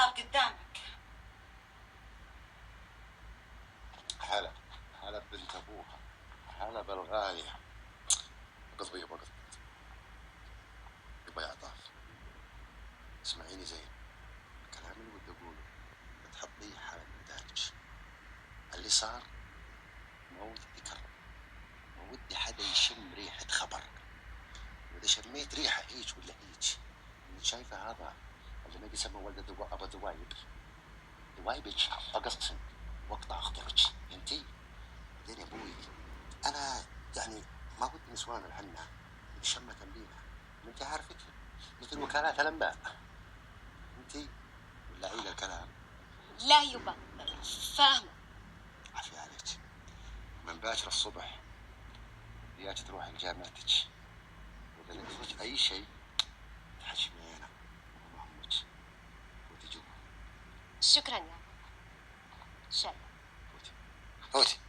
عطاف قدامك. هلا هلا بنت ابوها، هلا بالغالية. قضبي يبا، قضبي يبا يا عطاف، اسمعيني زين. الكلام اللي ودي اقوله تحطيه على بالك. اللي صار ما ودي يكرر، ما ودي حدا يشم ريحة خبر. وإذا شميت ريحة هيك ولا هيك، انت شايفة هذا اللي ما بيسمى ولد أبا دوايب، دوايبك أقصن واقطع خضرك انتي. بعدين يا ابوي انا يعني ما ودي نسوان الحنة يتشمت بينا، انت عارفتها مثل وكالات الانباء. انتي ولا عيد الكلام؟ لا يبا، فاهمة. عافية عليك. من باكر الصبح وياك تروحي لجامعتك، وإذا نقصك أي شيء تحشمي أنا ومع أمك وتجوا. شكرا يا بابا. شاي. فوتي فوتي.